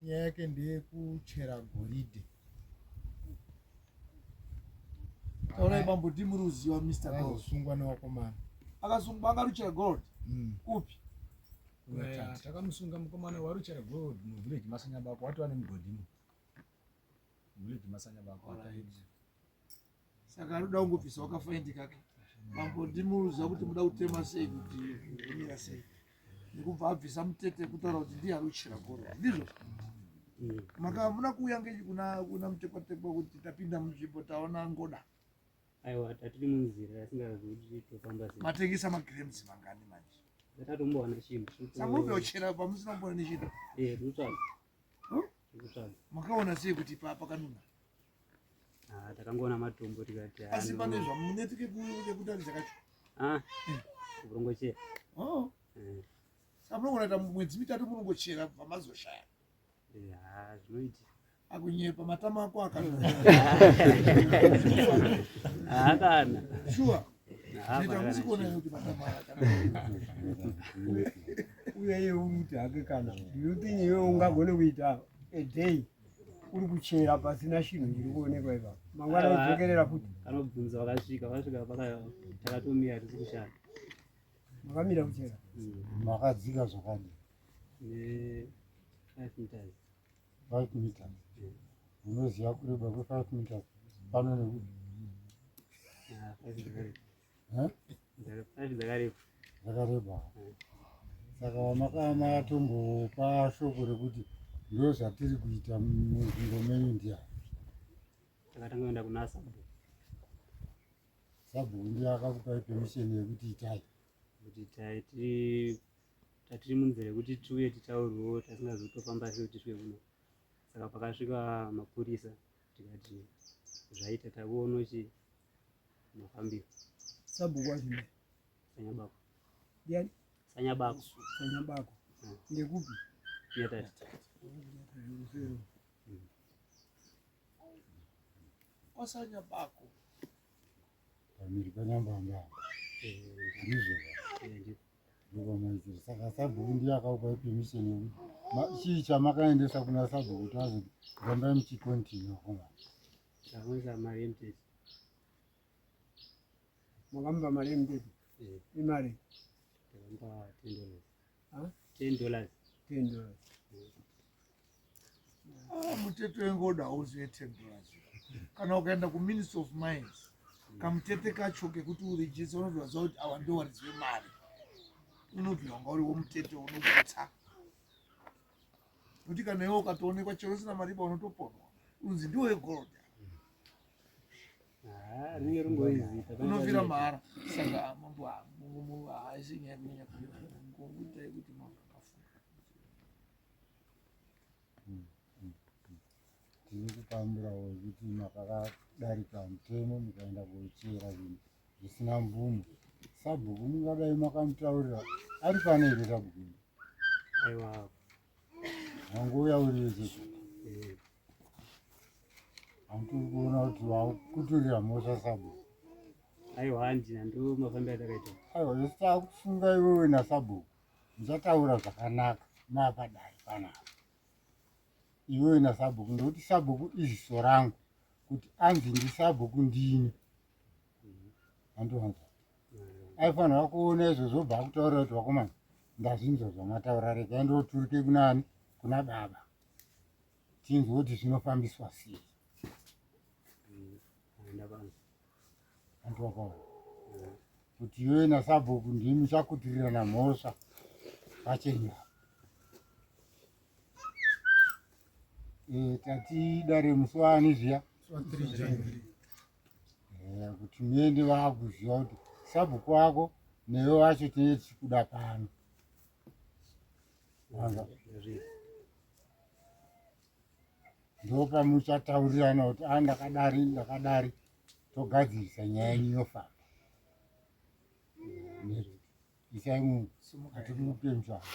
Nyaya yake ndeyekuchera goridhe. Taurai bambo ndimuri kuziva Mr. Gold. Akazosungwa nevakomana. Akasungwa akaruchera gold. Kupi? Kunatata. Takamusunga mukomana waruchera gold muvillage Masanyabako watova nemugodhimo. Muvillage Masanyabako Alright. Saka anoda kungobvisa wakafaindi kake. Mambo ndimuruziva kuti muda kutema sei kuti zvomira sei. Nekubva abvisa mutete kutaura kuti ndiye aruchira gold. Ndizvo? Maka hamuna kuuya ngechi kuna kuna mutekwatekwa kuti tapinda munzvimbo taona ngoda. Aiwa, tatiri munzira asingazivi kuti tofamba sei. Matengesa magrams mangani manje? Tatombowana chinhu. Saka muri kuchera pamusina kumboona nechinhu. Eh, tiri kutsvaga. Huh? Tiri kutsvaga. Makaona sei kuti pakanuna? Ah, takangoona matombo tikati Asi pane zvamunetike kutaridza kacho. Ah, kurongochera. Oh. Eh, Saka munogona kuita mwedzi mitatu munongochera kubva mazoshaya. eh, ah, zvinoitika. Akunyepa matama ako akanuna. Ah, kana. Sure. Ah, Neta kana musi kuona chinhu. kuti matama aya akanuna. Uye iye uri kuti hake kana. Do you think iwe ungagone kuita a day uri kuchera pasina chinhu chiri kuonekwa ipapo? Mangwana Aiwa. udzokerera futi. Kanobvunza vakasvika, vasvika paka takatomira tisi kushanda. Makamira kuchera. Makadzika zvakadii? Ne 5 meters. 5 meters. Unoziva kureba kwe 5 meters pano nekuti Ah, 5 dzakareba. Eh? 5 dzakareba. Zvakareba. Saka vamakatombopa shoko rekuti ndo zvatiri kuita munzvimbo menyu ndiani? Takatanga kuenda kuna sabhuku Sabhuku ndiye akakupai permission yekuti itai. Kuti taiti tatiri munzira yekuti tiuye titaurwewo tasingazivi kutofamba sei kuti tisvike kuno. Saka pakasvika mapurisa tikati zvaita takuona chi mafambiro. Sabhuku wacho ndiani? Sanyabako. Ndiani? Sanyabako. Sanyabako. Ndekupi? Nyatati. Kwasanyabako. Pamiri panyambamba. Ndizvo. Ndiko. Ndokwamaitira. Saka sabhuku ndiye akakupai permission yekuti chii chamakaendesa kuna sabhuku kuti azoti rambai muchikontinua komana. Takamuisa mari yemutete. Makamupa mari yemutete? Eh. Imari? Takamupa $10. Huh? $10. $10. Ah, mutete wengoda hauzive $10. Kana ukaenda kuMinistry of Mines, kamutete kacho kekuti urijise unobva waziva kuti awa ndo waridzi wemari. Unobvira wanga uriwo mutete unogutsa. Nokuti kana iwe ukatoonekwa chero usina mariba unotoponwa. Unzi ndiwo wegold. Ah, rinenge ringoizita. Unofira mahara. Saka mambo haisi nyaya yekunyanya kuita. Ngokuitai kuti makafunga. Tiri kutamburawo kuti makakadarika mutemo mukaenda kochera zvinhu zvisina mvumo. Sabhuku mungadai makamutaurira ari pano here sabhuku? Aiwa. Wangouya uri wechete. Eh. Handiri kuona kuti wakuturira mhosva sabhuku. Aiwa, handina, ndo mafambiro atakaita. Aiwa, isu takufunga iwewe nasabhuku muchataura zvakanaka mapadai panapa. Iwewe nasabhuku, ndokuti sabhuku iziso rangu kuti anzi ndisabhuku ndini. Handiwanza. Aifanira kuona izvozvo obva akutaurira kuti vakomana ndazvinzwa zvamataura, regai ndoturike kunani kuna baba tinzwe kuti zvinofambiswa sei. Handiwakaona kuti iwe nasabhuku ndimi muchakuturirana mhosva pachenyu. Tati dare musi waani zviya? Kuti muende vakuziva kuti sabhuku wako newe wacho tinenge tichikuda pano. Ndopamuchataurirana kuti a ndakadari ndakadari, togadzirisa nyaya yenyu yofamba. Isai munhu ati mupe mutsvaka.